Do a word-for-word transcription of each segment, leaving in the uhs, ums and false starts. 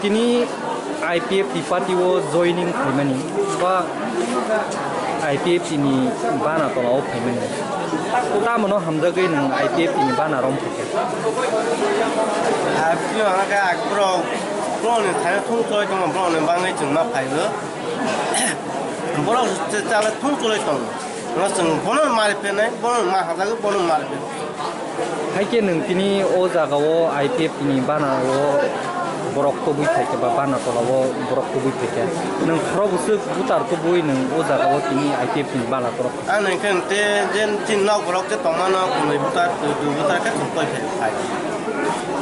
Tini I P F T party o joining khaimani ba I P F T ni bana tola o phaimani. Tamo no hamjagwi nwng I P F T ni bana rom phaikha. Aboni hwnka khe borok, borok ni thani thung choi tongma borok ni bagwi chwng ma phaibo. Borok se chala thung choi tongo. Bono chwng bono mari phenai, bono ma hajagwi bono mari phenai. Haikhe nwng tini o jaga o I P F T ni bana o borok tubui phaikha ba bana tola o borok tubui phaikha. Nwng khorok bwswk butar tubui nwng o jaga o tini I P F T ni bana borok. Ang nwng khe nwng te je chini nok borok je tongmano kunui butar, twi twi butar khe chwng koi phai phai.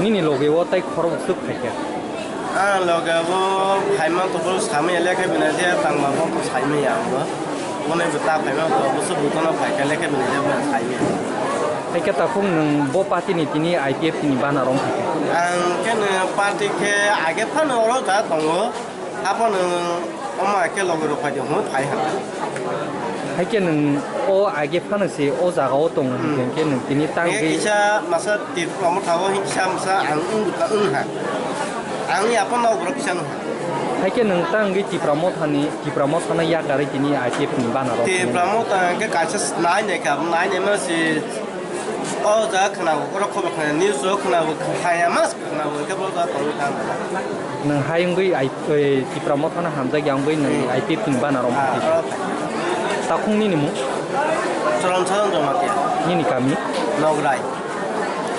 Nini loge o tai khorok bwswk phaikha. Ang loge bo phaima to bo samai ya lekhe bini je tangma bo to saimai ya ang bo. Boni bo ta phaima to bo se butono phaikha lekhe bini je bo saimai ya. Haikhe takhuk nwng bo party ni tini I P F T ni bana rom phaikha. Ang khe nwng party khe age phano oro ja tongo. Aphano omo khe loge rok phai de hwn phai ha. Haikhe nwng o age phano se o jaga o tongo Hmm. hinkhe nwng tini tang Age khe kisa masa Tipra motha o hinkhe kisa masa ang wng wng ha. Ang yapon nok borok kisa nung ha. Haikhe nwng tang khe Tipra mothani, Tipra mothano yakarwi tini I P F ni bana rok Tipra motha hwnkhe kaisa nai nai kha, nai nai ma se o jaga khwnago, borok khobor khwna news o khwnago, khaya mas khwnago, hwnkhe borok jaga tongwi kha. Nwng hai wngwi I, eh, Tipra mothano hamjak ya wngwi nwng Hmm. I P F ni bana rok Ah, mati. Takhung nini mung? Choron Saron Jamatia. Nini kami? Nograi.